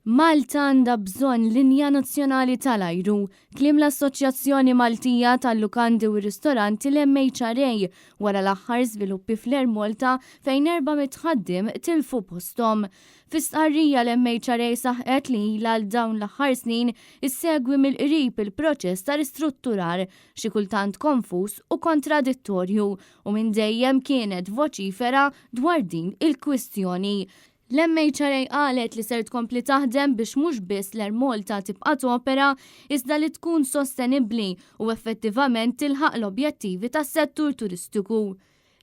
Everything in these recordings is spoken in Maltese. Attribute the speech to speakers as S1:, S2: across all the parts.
S1: Malta għandha bżonn linja nazzjonali tal-ajru, kliem l-Assoċjazzjoni Maltija tal-Lukandi u r-Ristoranti l-MHRA wara l-aħħar żviluppi fl-Air Malta fejn 400 ħaddiem tilfu posthom. Fi stqarrija l-MHRA saħqet li ilha għal dawn l-aħħar snin issegwi mill-qrib il-proċess ta' ristrutturar, xi kultant konfuż u kontradittorju, u minn dejjem kienet voċifera dwar din il-kwistjoni. L-MHRA qalet li ser tkompli taħdem biex mhux biss l-Air Malta tibqa' topera iżda li tkun sostenibbli u effettivament tilħaq l-objettivi tas-settur turistiku.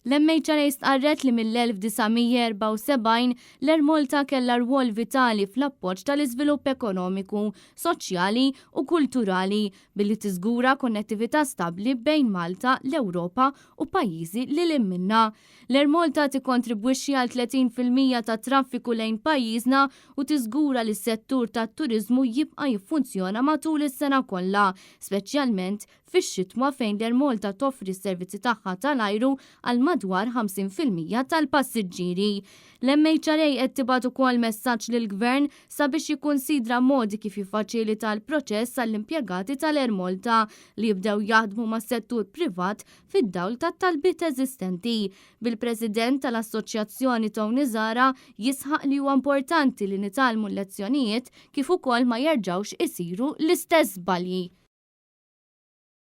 S1: L-MHRA stqarret li mill-1974 l-Air Malta kellha rwol vitali fl-appoġġ tal-iżvilupp ekonomiku, soċjali u kulturali billi tiżgura konnettività stabbli bejn Malta, l-Ewropa u pajjiżi lil hinn minnha. L-Air Malta tikkontribwixxi għal 30% tat-traffiku lejn pajjiżna u tiżgura li s-settur tat-turiżmu jibqa' jiffunzjona matul is-sena kollha, speċjalment fix-xitwa fejn l-Air Malta toffri s-servizzi tagħha tal-ajru għal madwar 50% tal-passiġġieri. L-MHRA qed tibgħat ukoll messaġġ lill-Gvern sabiex jikkunsidra modi kif jiffaċilita l-proċess għall-impjegati tal-Air Malta li jibdew jaħdmu mas-settur privat fid-dawl tat-talbiet eżistenti, bil-President tal-Assoċjazzjoni Tony Zahra jisħaq li huwa importanti li nitgħallmu l-lezzjonijiet kif ukoll ma jerġgħux isiru l-istess żbalji.